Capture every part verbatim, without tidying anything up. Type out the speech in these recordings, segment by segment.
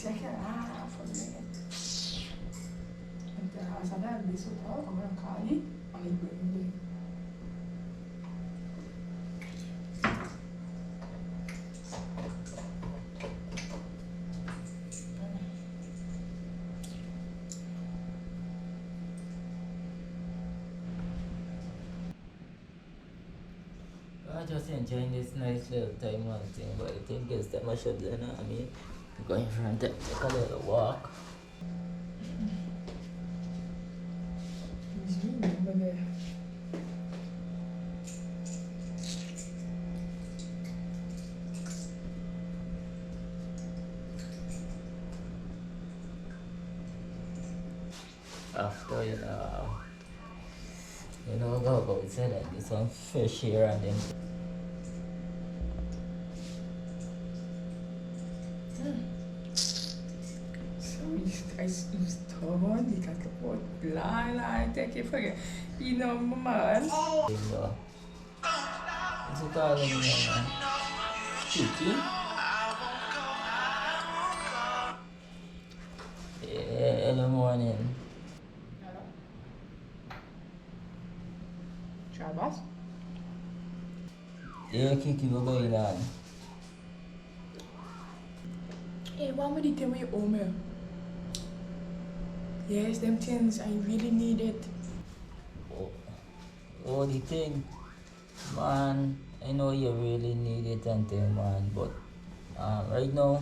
Check it out for me. And, uh, as I done this with her, I'm gonna call you on the green day. I just enjoying this nice little time and thing, but I think it's time I should, you know what I mean? Going for a, take a little walk. After, you know, you know, go outside and get some fresh air and then. Hmm. So it's, it's, it's torn, you can talk about lie, lie, take it for you. You know, man. You know. What's it called again, man? Chicken? Eh, in the morning. Travis? Yeah, Kiki, what going on? Hey, what would you tell me, Omer? Yes, them things, I really need it. Oh, oh, the thing. Man, I know you really need it and thing, man, but, um, right now,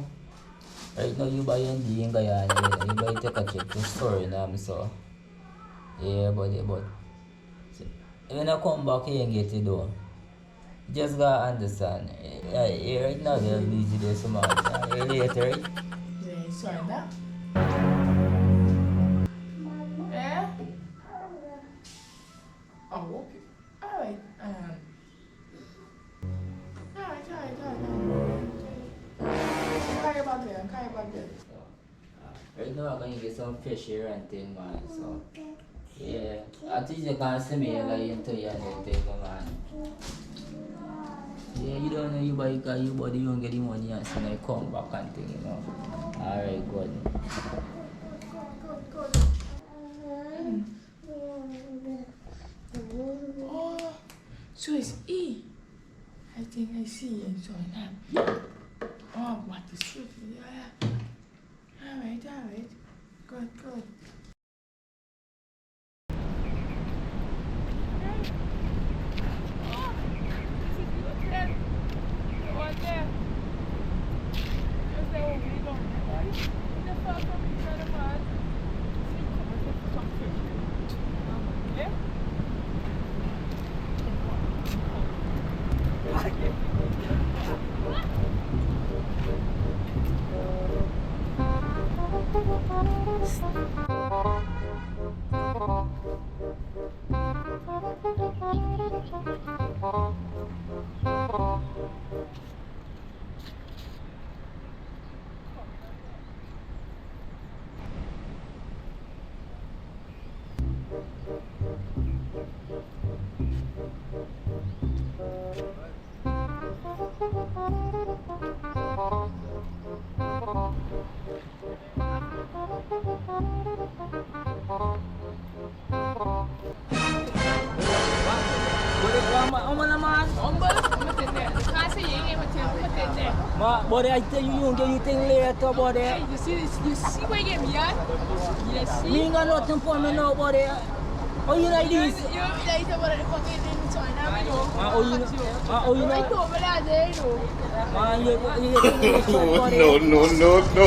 right now you buy in the Inga, yeah, you, you buy take a trip to Suriname, so, yeah, buddy, but, so, when I come back, you get it though. Just gotta understand. Yeah, yeah, right now they're busy, they're so much. Uh, you later, right? Yeah, it's fine, huh? Eh? Oh, okay. All right, um, all right, all right, all right, all right. Carry your bag there, carry your bag there. Right now, I'm gonna get some fresh air and thing, man, so, yeah. At least you can see me, like, into you and thing, man. Yeah, you don't know you buy, you body, you don't get the money and so I come back and thing, you know. All right, good. Oh, so it's E. I think I see it. So now, oh, what is it? Yeah, yeah. All right, all right. Good, good. Ma, buddy, I tell you, you don't get anything later, buddy. Hey, you see, you see where you get me at? You see? Me ain't got nothing for me, nobody. Oh, you like this? You, you like the one that come in and join them, you know? Ah, oh, you know? Ah, oh, you know? Right over there, there, you know. Ah, you, you, you, you, No, no, no, no.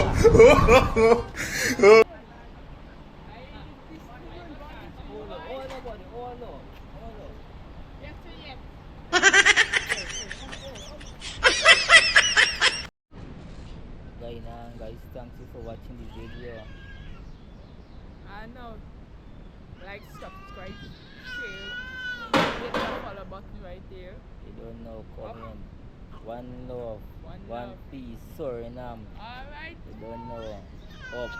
Guys, thank you for watching the video. I know. Like, subscribe, share, hit the follow button right there. You don't know, comment. One love, one love. One peace, Suriname. All right. You don't know. Up.